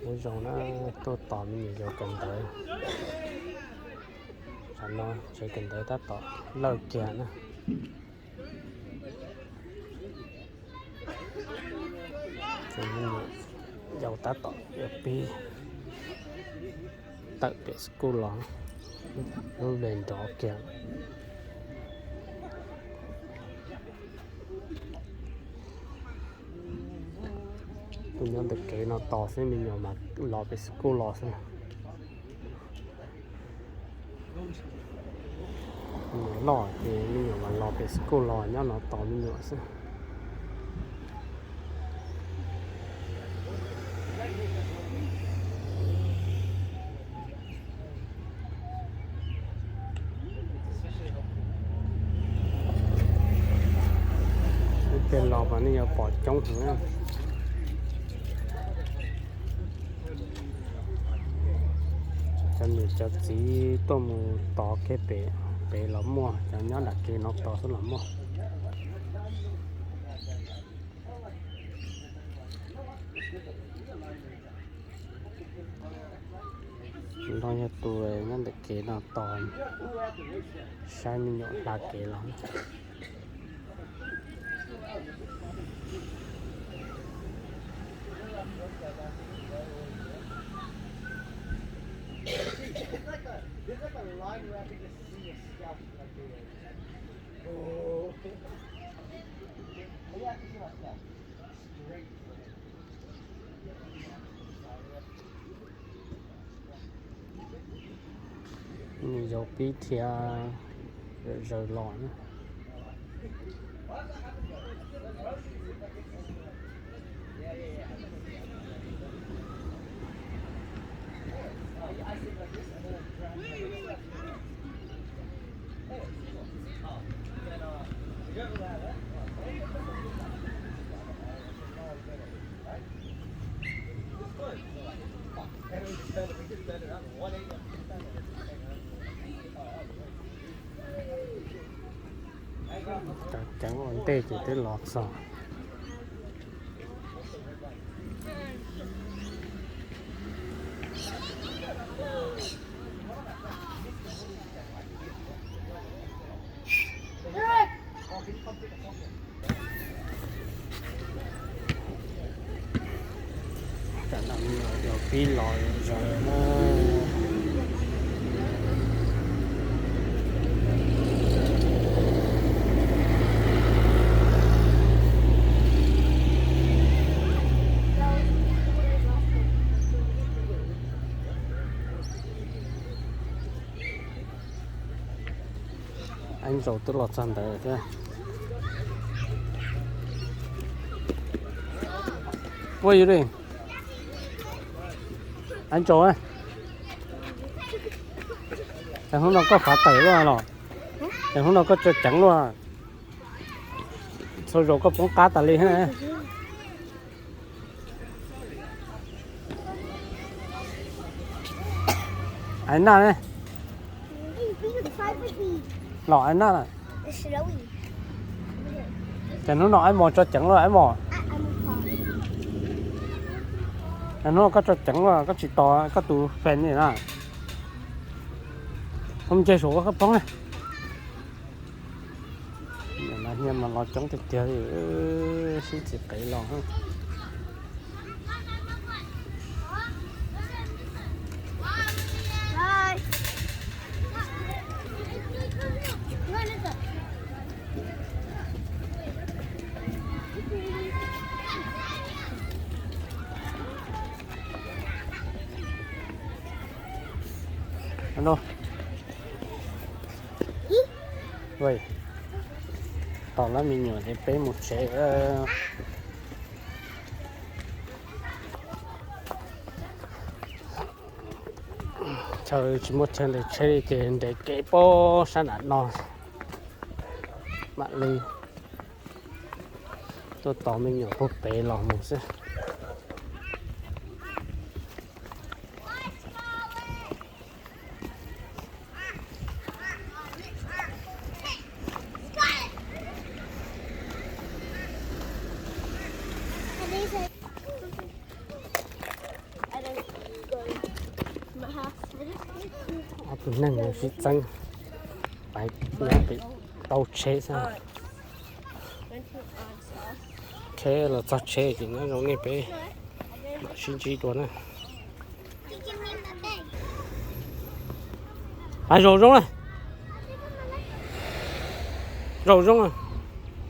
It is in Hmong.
Nyob zoo na, tuaj tos me nyuam yaus kawm ntawv. Tsam no tsev kawm ntawv tab tom lawj kiag na. Ces me nyuam yaus tab tom yuav pib tawm pem school los, lub ble nrov kiag. Kuv nyob ntawm kev no tos xwb, me nyuam mas los pem school los xwb. Me nyuam loj ces me nyuam mas los pem school los, nyob no tos me nyuam xwb. Ib pliag los mas nej yuav pom coob heev na. Cov niam cov txiv tuaj mus tos kiag pem, pem los muaj, cov nyob nram kev no tos xwb los muaj. No yog tus nyob ntawm kev no tos saib me nyuam hla kev los. Nws zaum pib thiab, zaws los na. Ceev ua ntej ces twb los txog. Tam no me nyuam yaus pib los zaws na. Angel twb los txog ntawd thiab. What you doing? Angel, ces hnub no koj xav tawm luaj los? Ces hnub no koj tso ceev luaj? Txhua zaus koj poob qab tas li thiab. Ai naj ne? Los ai naj lawm. Ces hnub no ai mos tso ceev luaj ai mos? Hnub no koj tso ceev luaj, koj tsis tos koj tus fan li na. Mus nce saum koj poob na. Niam mas los coob tiag tiag li, sib txiv qev los. Alo. Tos lawv me nyuam ces peb mus tsev. Chaw tsis muaj chaw nres tsheb li ces nres kev pab sab nram no mam li tuaj tos me nyuam puag pem los mus xwb. Tus neeg sib txeeb, pais nyob pem tau tsheb xwb. Kheb los txog tsheb ces nyob zoo nej peb mam sib ntsib dua na. Pais zaum zoo na. Zaum zoo na.